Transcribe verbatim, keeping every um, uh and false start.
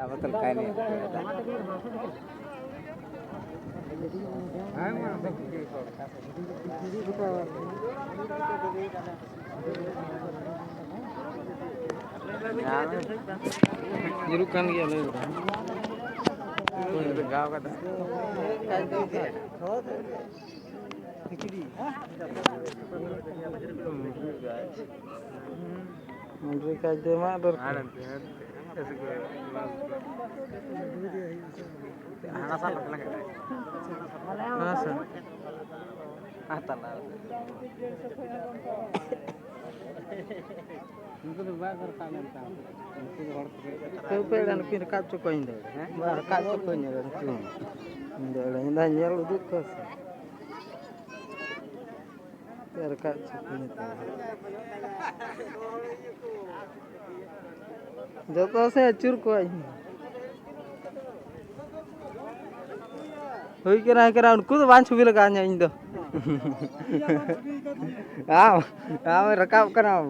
ᱵᱚᱛᱚᱞ ᱠᱟᱭ ᱱᱤᱭᱟᱹ᱾ ᱧᱩᱨᱩᱜ ᱠᱟᱱ ᱜᱮᱭᱟ, ᱞᱟᱹᱭ ᱵᱟᱲᱟ᱾ ᱜᱟᱣ ᱠᱟᱫᱟ᱾ ᱢᱩᱰᱨᱤ ᱠᱟᱡᱽ ᱫᱚ ᱮᱢᱟᱜ ᱫᱚᱨᱠᱟᱨ᱾ ᱦᱮᱸ ᱥᱮ᱾ ᱩᱱᱠᱩ ᱫᱚ ᱵᱟᱠᱚ ᱨᱟᱠᱟᱵ ᱞᱮᱱ ᱛᱟᱢᱟ᱾ ᱩᱱᱠᱩ ᱫᱚ ᱦᱚᱲ ᱠᱚ ᱦᱮᱡ ᱠᱟᱛᱮ ᱦᱟᱹᱯᱟᱹᱭ ᱫᱟ, ᱱᱩᱠᱤᱱ ᱨᱟᱠᱟᱵ ᱪᱚ ᱠᱚᱣᱟᱹᱧ ᱫᱟᱹᱲ᱾ ᱦᱮᱸ? ᱵᱟ, ᱨᱟᱠᱟᱵ ᱪᱚ ᱠᱚᱣᱟᱹᱧ ᱫᱟᱹᱲ, ᱱᱩᱠᱤᱱ᱾ ᱤᱧ ᱫᱚ ᱤᱧ ᱫᱚ ᱧᱮᱞ ᱩᱫᱩᱜ ᱠᱚᱣᱟ ᱥᱮ᱾ ᱪᱮᱫ ᱨᱟᱠᱟᱵ ᱪᱚ ᱠᱚᱣᱟᱹᱧ ᱫᱟᱹᱲ᱾ ᱡᱚᱛᱚ ᱥᱮᱫ ᱟᱹᱪᱩᱨ ᱠᱚᱣᱟ ᱤᱧ᱾ ᱦᱩᱭ ᱠᱟᱱᱟ, ᱦᱩᱭ ᱠᱟᱱᱟ, ᱩᱱᱠᱩ ᱫᱚ ᱵᱟᱝ ᱪᱷᱚᱵᱤ ᱞᱟᱜᱟᱣ ᱤᱧ ᱫᱚ᱾ ᱟᱢ, ᱟᱢ ᱨᱟᱠᱟᱵ ᱠᱟᱱᱟᱢ᱾